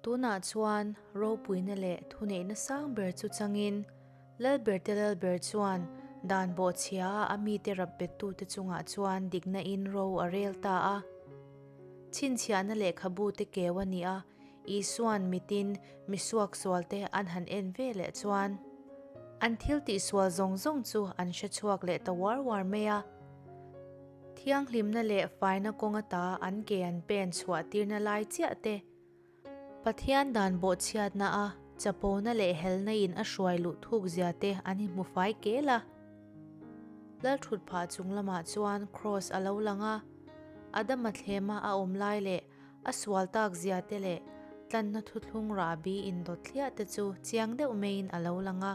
Tunah chuan ropuina leh thuneihna sang ber chu changin Lalberte Lalber chuan dan bawhchhia a mite rap bettute chungah chuan dikna in ro a rel ta a. Chhinchhiahna lehkhabu te keu a ni a, Isua'n mitin mi suaksualte an han en ve leh chuan an thil tihsual zawng zawng chu an hre chhuak leh ta uar uar mai a. Thianghlimna leh faina kawng ata an ke an pen chhuah tirna lai chiah te, Pathian dan bawhchhiatna a chapona leh helna in a hruai luh thuk zia te an inhmu fai kel a. Lalthut phah chung lamah chuan Kraws a lo lang a, Adama thlema a awm lai leh a sual tak zia te leh tlanna thuthlung rahbi indawt thliah te chu chiang deuh maiin a lo lang a.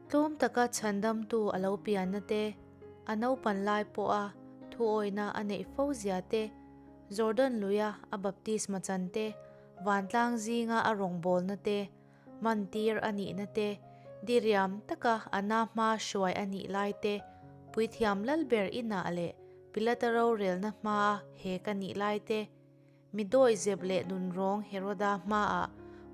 Tlawm taka chhandamtu a lo pianna te, a naupan lai pawha thuawina a neih fo zia te, Jordan luia a baptisma chan te, vantlang zinga a rawngbawlna te, mantir a nihna te, diriam taka a na hma hruai a nih lai te, puithiam lalber inah leh Pilata rorelna hmaa hek a nih lai te, Mi dawihzep leh nunrawng Heroda hmaah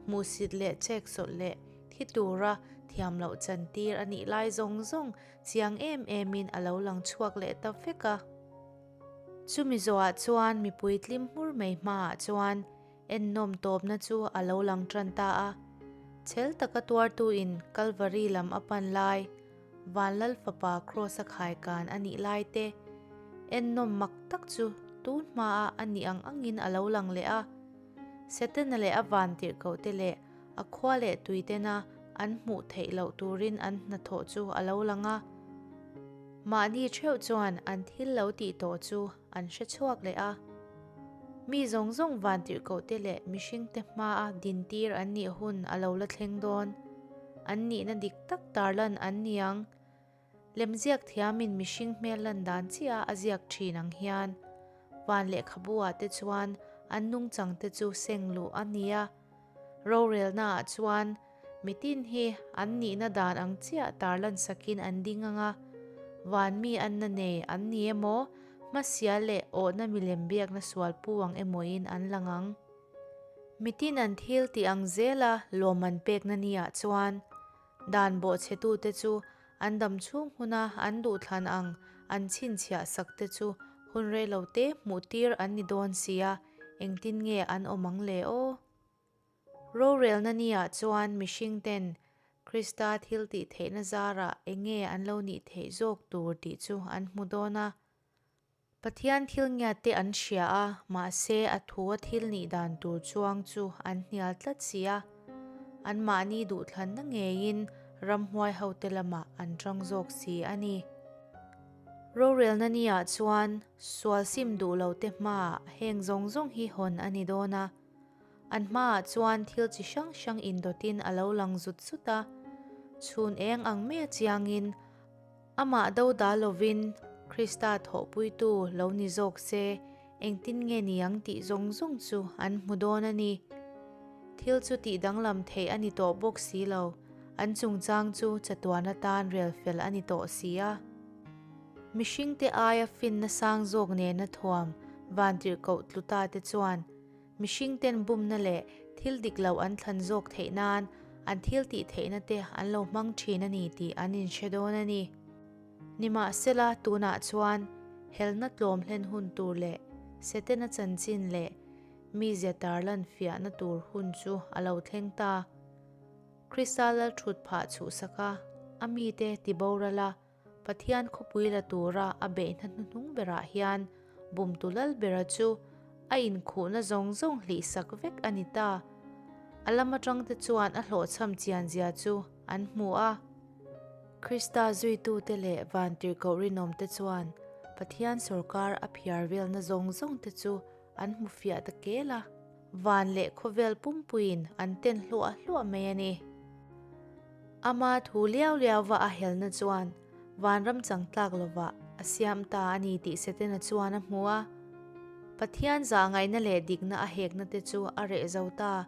hmuhsit leh cheksawlh leh thi tura thiam loh chantir a nih lai zawng zawng chiang em emin a lo lang chhuak leh ta vek a. Chumi zawhah chuan mipui tlim hmur mai hmaah chuan ennawm tawpna chu a lo lang tan ta a. Chhel taka tuartuin Kalvari lam a pan lai, Vanlal fapa Kraws-a khaikan a nih lai te, ennawm mak tak chu tun hmaah a nih ang angin a lo lang leh a. Setana leh a vantirhkoh te leh a khua leh tui tena an hmuh theih loh turin an hnathawh chu a lo lang a. Mahni theuh chuan an thil lo tih tawh chu an hre chhuak leh a. Mi zawng zawng vantirhkoh te leh mihring te hmaa dintir an nih hun a lo la thleng dawn. An nihna dik tak tarlan an ni ang. Lemziak thiamin mihring hmel lan dan chiah a ziak thin ang hian van lehkhabu ah te chuan an nungchang te chu seng luh a ni a. Rorelna ah chuan mitin hi an nihna dan ang chiah tarlan sakin an ding ang a, van mi anna nei an ni emaw, hmasial leh awhna milem biakna sual pu ang emawin an lang ang. Mitin an thil tih ang zela lawmman pekna ni ah chuan Dan bawhchhetute chu an dam chhung huna an duhthlan ang an chhinchhiah sak te chu hun reilo te hmuh tir an ni dawn si a, engtin nge an awm ang le aw? Rorelna ni ah chuan mihring ten Krista thil tih theihna zarah enge an lo nih theih zawk tur tih chu an hmu dawn a. Pathian thil ngiatte an hria a, mahse a thu a thil nih dan tur chuang chu an hnial tlat si a. Anmahni duhthlanna ngeiin ramhuai hote lamah an tang zawk si a ni. Rorelna niah chuan sual sim duh lote hmaah heng zawng zawng hi hawn a ni dawn a. An hmaah chuan thil chi hrang hrang indawtin a lo lang zut zut a. Chhun eng ang mai a chiangin Amah dodal lovin Krista thawhpuitu lo ni zawk se, engtin nge ni ang tih zawng zawng chu an hmu dawn a ni. Thil chu tih danglam theih a ni tawh bawk si lo, an chungchang chu chatuan atan rel fel a ni tawh si a. Mihringte aia finna sang zawk nena thuam vantirhkoh tluta te chuan Mihringten bumna leh thil dik lo an thlan zawk theih nan an thil tih theihna te an lo hmang thin a ni tih an inhre dawn a ni. Nimahsela, tunah chuan helna tlawm hlen hun tur leh Setana chanchin leh mizia tarlan fiahna tur hun chu a lo thleng ta. Krista Lalthut phah chhuhsak a, a mite tiboral a, Pathian khawpui la tura a beihna hnuhnung berah hian bumtu lal bera chu a inkhuhna zawng zawng hlihsak vek a ni ta. A lam atangte chuan a hlawhchham chianzia chu an hmu a. Krista zuitute leh vantirhkoh rinawmte chuan Pathian sawrkar a phiar velna zawng zawngte chu an hmu fiah ta kel a, van leh khawvel pumpuiin an ten hluah hluah mai a ni. Ama thu liau liauva a helna chuan vanram chang tlak lovah a siam ta a ni tih Setana chuan a hmu a. Pathian zahngaihna leh dikna a hekna te chu a reh zo ta.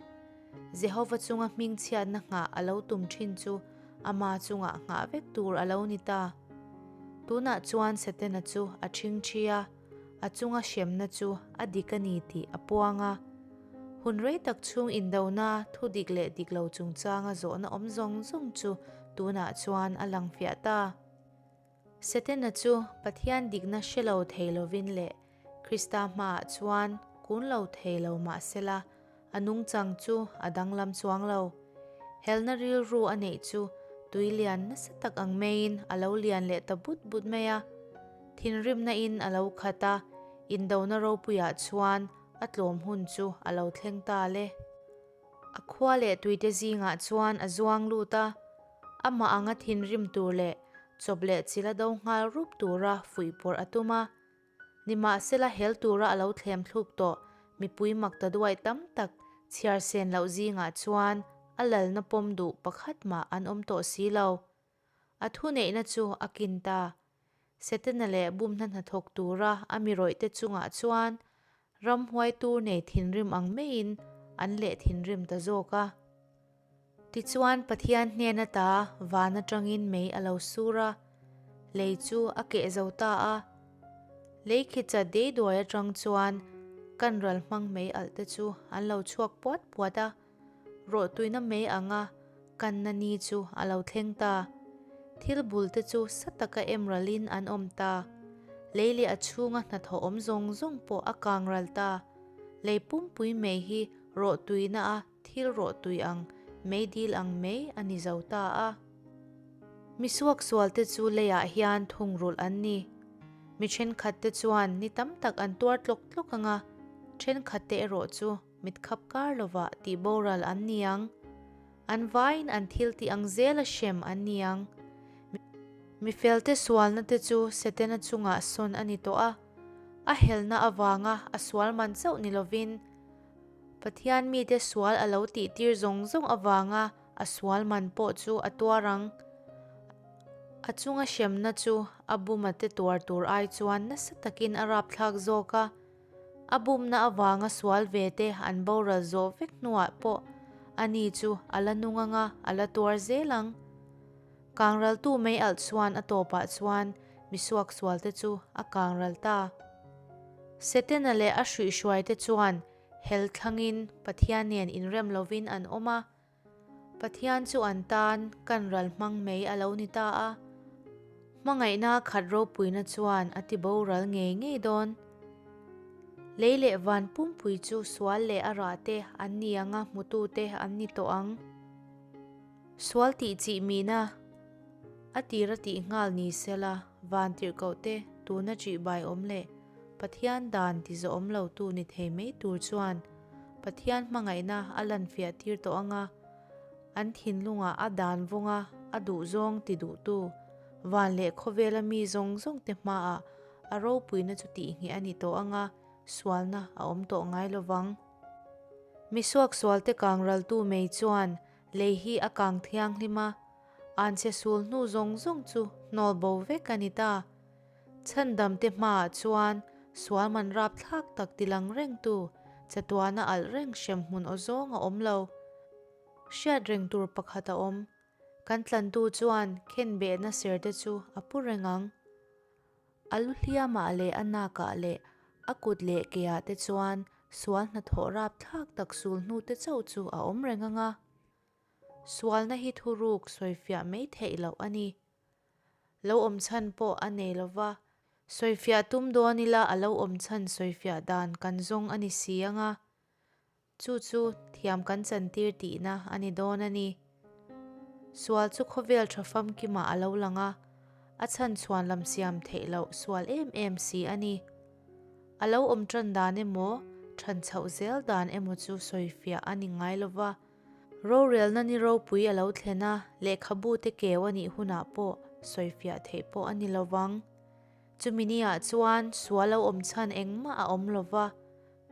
Jehova chunga hmingchhiatna nghah a lo tum thin chu ama chungah nghah vek tur a lo ni ta. Tunah chuan Setana chu a ṭhingṭhi a. A chunga hremna chu a dik a ni tih a puang a. Hun rei tak chhung indona thu dik leh dik lo chungchanga zawhna awm zawng zawng chu tunah chuan a lang fiah ta. Setana chu Pathian dikna hre lo thei lovin leh Krista hmaah chuan kun lo thei lo mah sela, a nungchang chu a danglam chuang lo. Helna rilru a neih chu tui lian nasa tak ang maiin a lo lian leh ta but but mai a. Thinrimna in a lo khat a, indona ropuiah chuan a tlawm hun chu a lo thleng ta le. A khua leh tuite zingah chuan a zuang lut a, amah anga thinrim tur leh chawp leh chila do nghal rup tura fuihpawrh a tum a. Nimahsela hel tura a lo thlem thluk tawh mipui mak ta duai tam tak chhiar sen loh zingah chuan a lalna pawm duh pakhat mah an awm tawh si lo. A thuneihna chu a kin ta. Setana leh bumhna hnathawk tura a mi rawihte chungah chuan ramhuai tur nei thinrim ang maiin an leh thinrim ta zawk a. Tichuan Pathian hnen ata van atangin mei a lo sur a, lei chu a keh zo ta a. Lei khicha deiduai atang chuan kan ral hmang mei alh te chu an lo chhuak puat puat a, rawhtuina mei anga kanna ni chu a lo thleng ta. Thil bul te chu sa taka em ralin an awm ta. Lei leh a chhunga hnathawh awm zawng zawng pawh a kang ral ta. Lei pumpui mei hi rawhtuina a Thil rawh tui ang, mei dil ang mai a ni zo ta a. Mi suaksualte chu leiah hian thungrulh an ni. Mi thenkhatte chuan ni tam tak an tuar tlawk tlawk ang a, thenkhatte erawh chu mitkhap kar lovah tih boral an ni ang. An vaiin an thil tih ang zela hrem an ni ang. Mi felte sualna te chu Setana chungah sawn a ni tawh a, a helna avanga a sual man chauh ni lovin, Pathian mite sual a lo tihtir zawng zawng avanga a sual man pawh chu a tuar ang. A chunga hremna chu a buma te tuar tur ai chuan nasa takin a rapthlak zawk a. A bumna avanga sual ve te an boral zawh vek hnuah pawh ani chu a la nung anga a la tuar zel ang. Kangraltu mei alh chuan a tawpah chuan misuak sualte chu a kangral ta. Setana leh a hruihhruaite chuan hel thlangin Pathian nen inrem lovin an awm a. Pathian chu an tan kan ral hmang mai a lo ni ta a. Hmangaihna khat ropuina chuan a ti boral ngei ngei dawn. Lei leh van pumpui chu sual leh a rahte an ni anga hmutute an ni tawh ang. Sual tih chih mina a tir a tih nghal ni sela van tirhkoh te tuna ṭih bai awm leh Pathian dan ti zawhawm lo tu ni thei mai tur chuan Pathian hmangaihna a lan fiah tir tawh anga an thinlungah a dan vawnga a duhzawng ti duhtu van leh khawvela mi zawng zawng te hmaah a ropuina chu tihngheh a ni tawh anga sualna a awm tawh ngai lovang. Misuaksualte kangraltu mei chuan Lei hi a kang thianghlim a, anchhe sul hnu zawng zawng chu hnawl bo vek a ni ta. Chhandamte hmaah chuan sual man rapthlak tak tilang rengtu chatuana alh reng hrem hmun aw zawng a awm lo. Hriat reng tur pakhat a awm. Kan tlantu chuan khenbehna serte chu a pu reng ang. A lu hliamah leh a nakah leh a kut leh keah te chuan sual hnathawh rapthlak tak sul hnu te chauh chu a awm reng ang a. Sualna hi thuruk sawifiah mai theih loh a ni. Lo awm chhan pawh a nei lo va, sawifiah tum dawn ila a lo awm chhan sawifiah dan kan zawng a ni si ang a. Chu chu thiam kan chantir tihna a ni dawn a ni. Sual chu khawvel tha famkimah a lo lang a, a chhan chhuan lam siam theih loh sual em em si a ni. A lo awm tan dan emaw, than chhoh zel dan emaw chu sawifiah a ni ngai lo va. Rorelna ni ropui a lo thlen a, lehkhabute keu a nih hunah pawh sawifiah theih pawh a ni lo vang. Chumi niah chuan sual lo awm chhan engmah a awm lo va.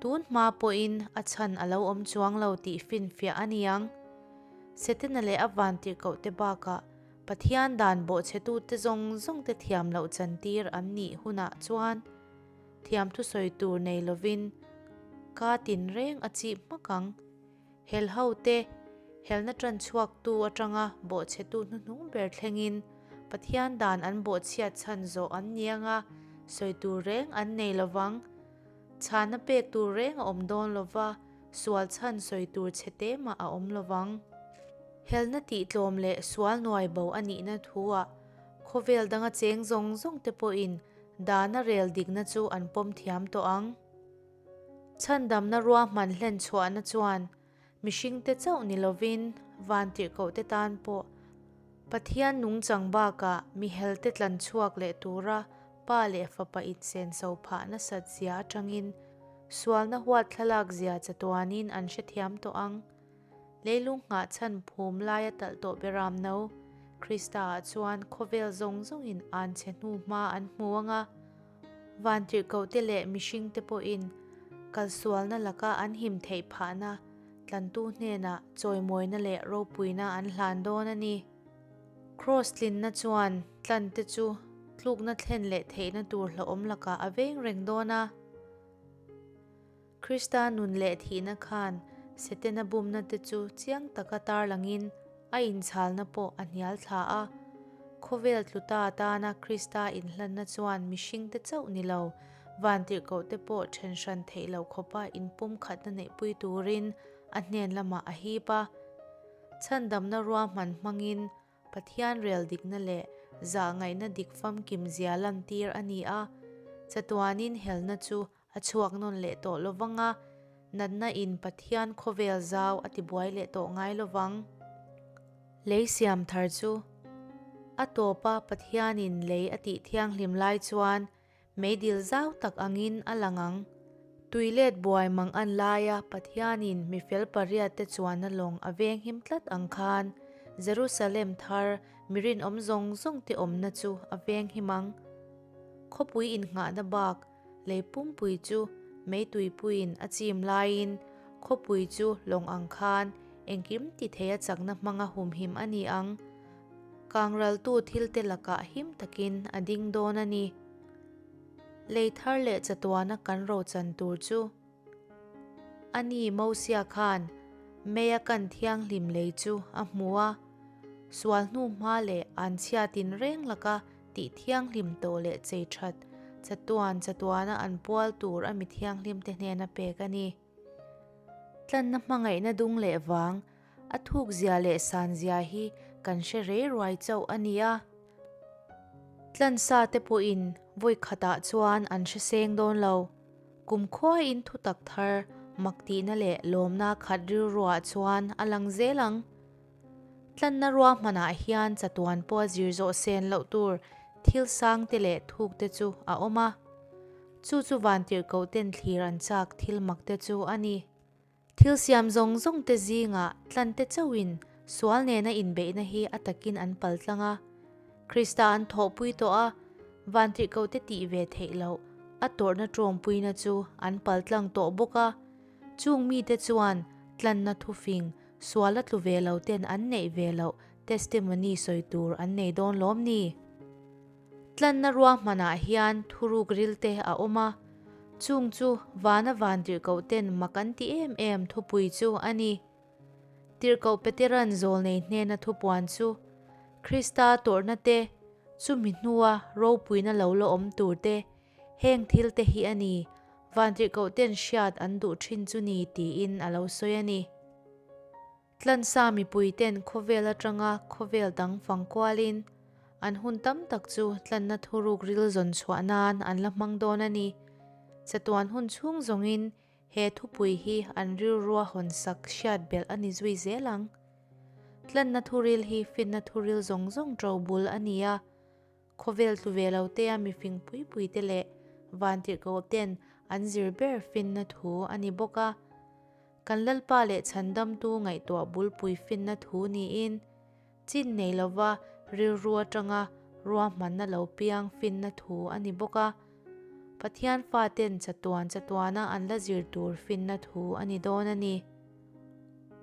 Tun hma pawhin a chhan a lo awm chuang lo tih finfiah a ni ang. Setana leh a vantirhkohte bakah Pathian dan bawhchhetute zawng zawngte thiam loh chantir an nih hunah chuan thiam thusawi tur nei lovin ka tinreng a chip hmak ang. Helhote helna ṭanchhuaktu aṭanga bawhchhetu hnuhnung ber thlengin Pathian dan an bawhchhiat chhan zawh an ni anga sawi tur reng an nei lovang. Chhana pek tur reng a awm dawn lo va, Sual chhan sawi tur chhe te mah a awm lovang. Helna tihtlawm leh sual nuai bo a nihna thu-ah khawvel danga cheng zawng zawng te pawhin dana rel dikna chu an pawm thiam tawh ang. Chhandamna ruahman hlen chhuahna chuan mihringte chauh ni lovin vantirhkohte tan pawh Pathian nungchang bakah mihelte tlan chhuak leh tura Pa leh Fapa insenso phah nasat zia atangin sualna huat thlalak zia chatuanin an hrethiam tawh ang. Leilung nghah chhan phum laia talh tawh beram no, Krista-ah chuan khawvel zawng zawngin an chhe hnu hma an hmu ang a, vantirhkohte leh mihringte pawhin kalsualna laka an him theih phahna tlantu hnenah chawimawina leh ropuina an hlan dawn a ni. Kraws tlinna chuan tlante chu tlukna thlen leh theihna tur hlauhawm lakah a veng reng dawn a. Krista nun leh thihna khan Setana bumna te chu chiang taka tarlangin a inchhalna pawh a hnial thla a. Khawvel tluta tana Krista inhlanna chuan mihringte chauh ni lo, vantirhkohte pawh then hran theih loh khawpa inpumkhatna neihpui turin a hnen lamah a hip a. Chhandamna ruahman hmangin Pathian rel dikna leh zahngaihna dik famkim zia lantir a ni a, chatuanin helna chu a chhuak nawn leh tawh lo vang a, natna in Pathian khawvel zau a tibuai leh tawh ngai lo vang. Lei siam thar chu a tawpa Pathianin lei a tih thianghlim lai chuan Meidil zau tak angin a lang ang. Tui let buai mang an laia Pathianin mi fel pariatte chuanna lawng a venghim tlat ang khan Jerusalem thar mi rinawm zawng zawngte awmna chu a venghim ang. Khawpui innghahna bak lei pumpui chu meituipuiin a chim laiin khawpui chu lawng ang khan engkim ti theia chakna hmanga humhim a ni ang. Kangraltu thilte lakah him takin a ding dawn a ni. Lei thar leh chatuana kan rochan tur chu a ni. Mosia khan meia kan thianghlim lei chu a hmu a, sual hnu hma leh an chhia tinreng laka tih thianghlim tawh leh chei that chatuan chatuana an pual tur a mi thianghlimte hnena pek a ni. Tlanna hmangaihna dung leh vang, a thuk zia leh san zia hi kan hre rei ruai chauh a nia. Tlansa te pawhin vawi khatah chuan an hre seng dawn lo. Kumkhuain thutak thar mak tihna leh lawmna khat rilruah chuan a lang zel ang. Tlanna ruahmanah hian chatuan pawha zir zawh sen loh tur thil sangte leh thukte chu a awm a. Chu chu vantirhkohten thlir an chak thil makte chu a ni. Thil siam zawng zawngte zingah tlante chauhin sual nena inbeihna hi a takin an paltlang a. Krista an thawhpui tawh a, vantirhkohte tih ve theih loh a tawrhna tawngpuina chu an paltlang tawh bawk a. Chung mite chuan tlanna thufing Sual a tlu ve lo ten an neih ve loh testimony sawi tur an nei dawn lawm ni? Tlanna ruahmanah hian thuruk ril te a awm a, chung chu vana van tirhkoh ten mak an ti em em thupui chu a ni. Tirhkoh Peteran zawlnei hnena thupuan chu Krista tawrhna te, chumi hnua ropuina lo la awm tur te, heng thil te hi a ni, Vantirhkoh ten hriat an duh thin chu ni tiin a lo sawi a ni. Tlansa mipui ten khawvel atanga khawvel dang fang kualin an hun tam tak chu tlanna thuruk ril zawn chhuah nan an la hmang dawn a ni. Chatuan hun chhung zawngin he thupui hi an rilrua hawnsak hriat belh a ni zui zel ang. Tlanna thuril hi finna thuril zawng zawng ṭo bul a ni a. Khawvel tlu ve lo tea mifing pui pui te leh vantirhkoh ten an zir ber finna thu a ni bawk a. Kan Lalpa leh Chhandamtu ngaihtuah bulpui finna thu niin, chin nei lova rilru atanga ruahmanna lo piang finna thu a ni bawk a. Pathian faten chatuan chatuana an la zir tur finna thu a ni dawn a ni.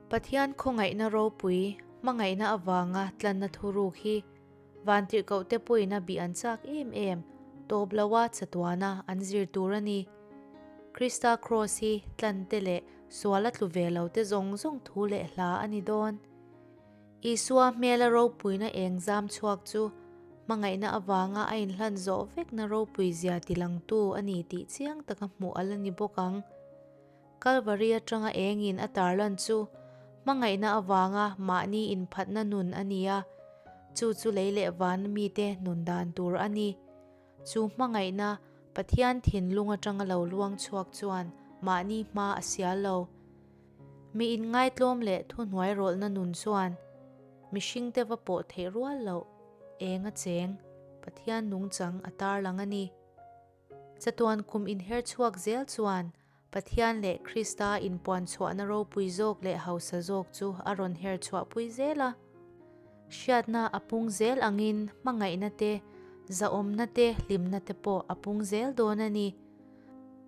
Pathian khawngaihna ropui, hmangaihna avanga tlanna thuruk hi Vantirhkohte pawhin a bih an chak em em, tawp loa chatuana an zir tur a ni. Krista Kraws hi tlante leh suala tlu ve lote zawng zawng thu leh hla a ni dawn. Isua hmela ropuina eng zam chhuak chu hmangaihna avanga a inhlan zawh vekna ropui zia tilangtu a ni tih chiang taka hmuh a la ni bawk ang. Kalvari atanga engin a tarlan chu hmangaihna avanga mahni inphatna nun a ni a, chu chu lei leh vana mite nun dan tur a ni. Chu hmangaihna Pathian thinlung atanga lo luang chhuak chuan mahni hma a sial lo. Mi inngaitlawm leh thuhnuai rawlhna nun chuan mihringte va pawh theih rual loh eng a cheng Pathian nungchang a tarlang a ni. Chatuan kum inher chhuak zel chuan Pathian leh Krista inpuan chhuahna ropui zawk leh hausa zawk chu a rawn her chhuahpui zel a. Hriatna a pung zel angin hmangaihna te, zahawmna te, hlimna te pawh a pung zel dawn a ni.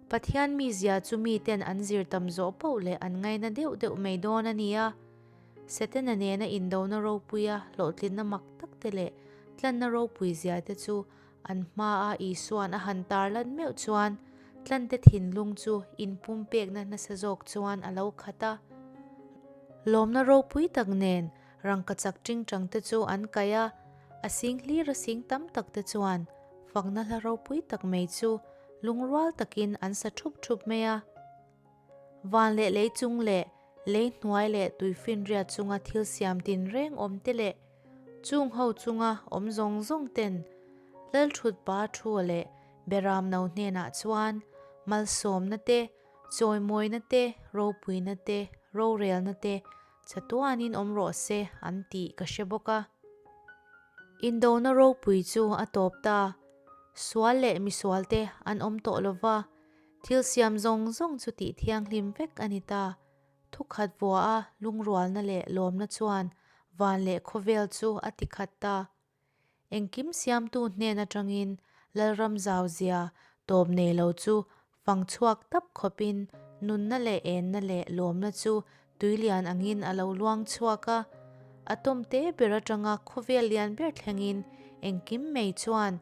Pathian mizia chu miten an zir tam zawh poh leh an ngaina deuh deuh mai dawn a ni a. Setana nena indona ropuia hlawhtlinna mak tak te leh tlanna ropui zia te chu An hmaa Isua'n a han tarlan meuh chuan tlante thinlung chu inpumpekna nasa zawk chuan a lo khat a. Lawmna ropui tak nen rangkachak tingtang te chu an kaih a, a sing hlir a sing tam tak te chuan fakna hla ropui tak mai chu lungrual takin an sa thup thup mai a. Van leh lei chung leh lei hnuai leh tuifinriat chunga thil siam tinreng awm te leh chung ho chunga awm zawng zawng ten Lalthutpa Thua leh Beramno hnenah chuan malsawmna te, chawimawina te, ropuina te, rorelna te chatuanin awm rawh se an tih ka hre bawk a. Indona ropui chu a tawp ta. Sual leh misualte an awm tawh lova. Thil siam zawng zawng chu tih thianghlim vek a ni ta. Thukhat vua a lungrualna leh lawmna chuan van leh khawvel chu a ti khat ta. Engkim siamtu hnen atangin Lalram zauzia tawp nei lo chu fang chhuak tap khawpin nunna leh enna leh lawmna chu tuilian angin a lo luang chhuak a. A tawm te ber atanga khawvel lian ber thlengin engkim mai chuan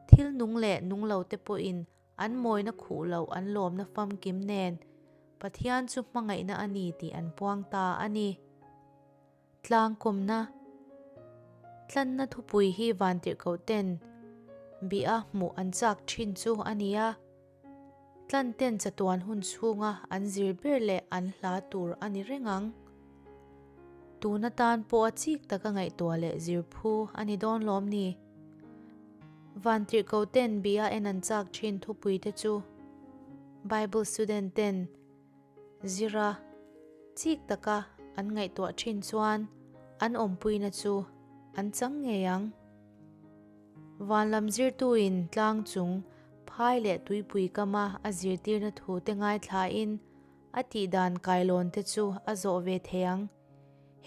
thil nung leh nung lo te pawhin An mawina khuh loh an lawmna famkim nen Pathian chu hmangaihna a ni tih an puang ta a ni. Tlangkawmna Tlanna thupui hi vantirhkoh ten bih a hmuh an chak thin chu a ni a. Tlan ten chatuan hun chhunga an zir ber leh an hla tur a ni reng ang. Tun atan pawh a chik taka ngaihtuah leh zir phu a ni dawn lawm ni? Vantirhkoh ten bia en an chak thin thupui te chu Bible student ten zira chik taka an ngaihtuah thin chuan an awmpuina chu an chang ngei ang. Van lam zirtuin tlang chung phai leh tuipui kama a zirtirna thu te ngaithlain a tihdan kailawn te chu a zawh ve thei ang.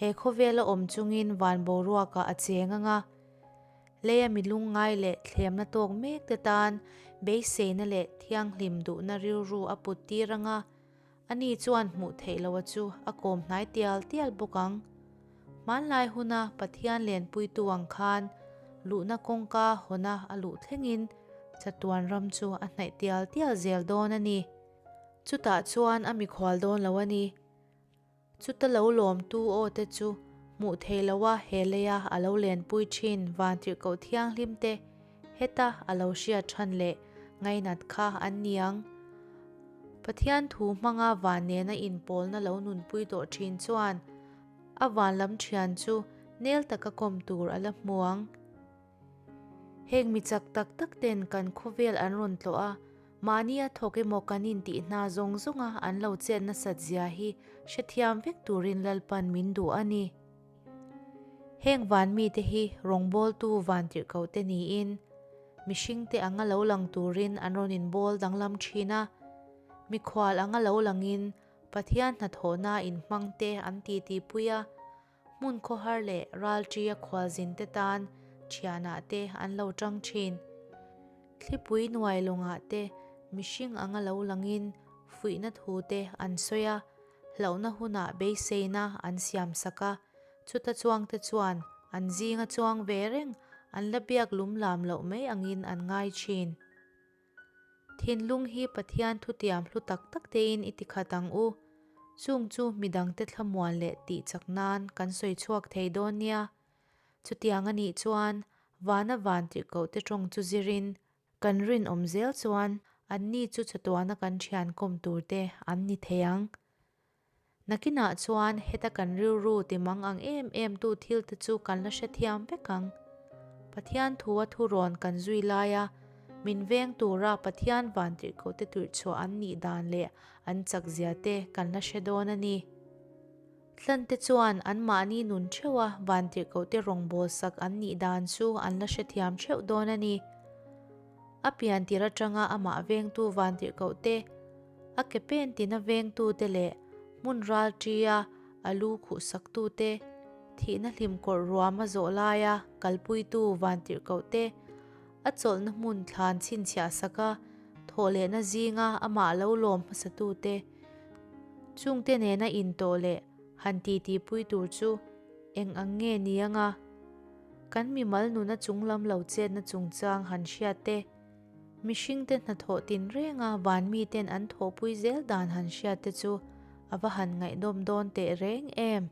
He khawvela awm chungin van boruakah a cheng ang a. Leia mi lungngai leh thlemna tawk mek te tan beiseina leh thianghlim duhna rilru a put tir ang a, ani chuan hmuh theih loha chu a kawm hnai tial tial bawk ang. Hmanlai huna Pathian lenpuitu ang khan luhna kawngka hawna a luh thlengin chatuan ram chu a hnaih tial tial zel dawn a ni. Chutah chuan a mikhual dawn lo a ni. Chuta lo lawmtu aw te chu hmuh thei loa he leia a lo lenpui thin vantirhkoh thianghlim te heta a lo hriat than leh ngainat kha an ni ang. Pathian thu hmanga van nena inpawlna lo nunpui tawh thin chuan a van lam thian chu nel taka kawm tur a la hmu ang. Heng mi chak tak tak ten kan khawvel an rawn tlawh a, mahni a thawk emaw kan intih hna zawng zawnga an lo chet nasat zia hi hrethiam vek turin Lalpan min duh a ni. Heng van mite hi rawngbawltu vantirhkoh te niin, mihringte anga lo lang turin an rawn inbawl danglam thin a, mikhual anga lo langin Pathian hnathawhnaa inhmangte an titipui a, Hmun khawhar leh ralṭia khualzinte tan ṭhianah te an lo ṭang ṭhin. Thlipui nuai lawngah te mihring anga lo langin fuihna thu te an sawi a, hlauhna hunah beiseina an siamsak a, chuta chuangte chuan an zinga chuang ve reng an la biak lumlam loh mai angin an ngai ṭhin. Thinlung hi Pathian thutiam hlu tak tak tein i tikhat ang u. Chung chu midangte thlamuan leh tih chak nan kan sawi chhuak thei dawn nia. Chutiang a nih chuan vana van tirhkohte tawng chu zirin kan rinawm zel chuan anni chu chatuana kan thian kawm turte an ni thei ang. Nakinah chuan heta kan rilru ti mang ang em em tu thil te chu kan la hrethiam vek ang. Pathian thua thurawn kan zui laia min veng tura Pathian vantirhkohte tirhchhuah an nih dan leh an chakzia te kan la hre dawn a ni. Tlante chuan anmahni nun theuha vantirhkohte rawngbawlsak an nih dan chu an la hrethiam theuh dawn a ni. A pian tir atanga amah vengtu vantirhkohte, a ke pen tina vengtute leh hmun ral ṭia a lu khuhsaktute, thihna hlimkawrh ruam a zawh laia kalpuitu vantirhkohte, a chawlhna hmun thlan chhinchhiah saka thawhlehna zinga amah lo lawm hmasatute, chungte nena intawh leh han titipui tur chu eng ang nge ni anga? Kan mimal nuna chunglam lo chetna chungchang han hriat te, mihringte hnathawh tinrenga van miten an thawhpui zel dan han hriat te chu a va han ngaihnawm dawn teh reng em!